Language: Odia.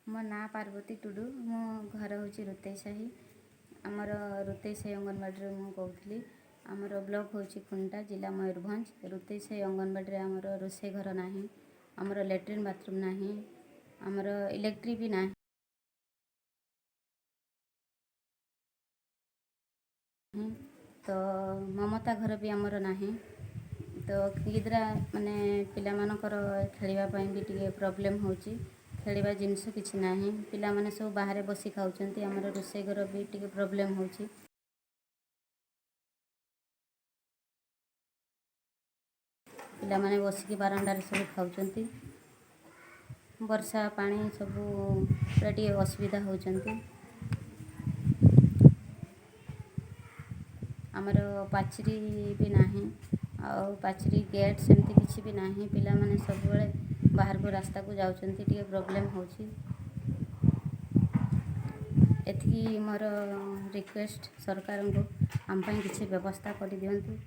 ମୋ ନାଁ ପାର୍ବତୀ ଟୁଡ଼ୁ, ମୋ ଘର ହେଉଛି ରୁତେଇ ସାହି। ଆମର ରୁତେଇ ସାହି ଅଙ୍ଗନବାଡ଼ିରୁ ମୁଁ କହୁଥିଲି। ଆମର ବ୍ଲକ୍ ହେଉଛି ଖୁଣ୍ଟା, ଜିଲ୍ଲା ମୟୂରଭଞ୍ଜ। ରୁତେଇ ସାହି ଅଙ୍ଗନବାଡ଼ିରେ ଆମର ରୋଷେଇ ଘର ନାହିଁ, ଆମର ଲାଟ୍ରିନ୍ ବାଥରୁମ୍ ନାହିଁ, ଆମର ଇଲେକ୍ଟ୍ରି ବି ନାହିଁ। ତ ମମତା ଘର ବି ଆମର ନାହିଁ। ତ ଗିଦ୍ରା ମାନେ ପିଲାମାନଙ୍କର ଖେଳିବା ପାଇଁ ବି ଟିକେ ପ୍ରୋବ୍ଲେମ୍ ହେଉଛି। ଖେଳିବା ଜିନିଷ କିଛି ନାହିଁ। ପିଲାମାନେ ସବୁ ବାହାରେ ବସି ଖାଉଛନ୍ତି। ଆମର ରୋଷେଇ ଘର ବି ଟିକେ ପ୍ରୋବ୍ଲେମ୍ ହେଉଛି। ପିଲାମାନେ ବସିକି ବାରଣ୍ଡାରେ ସବୁ ଖାଉଛନ୍ତି। ବର୍ଷା ପାଣି ସବୁ ପୁରା ଟିକେ ଅସୁବିଧା ହେଉଛନ୍ତି। ଆମର ପାଚେରୀ ବି ନାହିଁ, ଆଉ ପାଚେରୀ ଗେଟ୍ ସେମିତି କିଛି ବି ନାହିଁ। ପିଲାମାନେ ସବୁବେଳେ ବାହାରକୁ ରାସ୍ତାକୁ ଯାଉଛନ୍ତି, ଟିକେ ପ୍ରୋବ୍ଲେମ୍ ହେଉଛି। ଏତିକି ମୋର ରିକ୍ୱେଷ୍ଟ ସରକାରଙ୍କୁ, ଆମ ପାଇଁ କିଛି ବ୍ୟବସ୍ଥା କରିଦିଅନ୍ତୁ।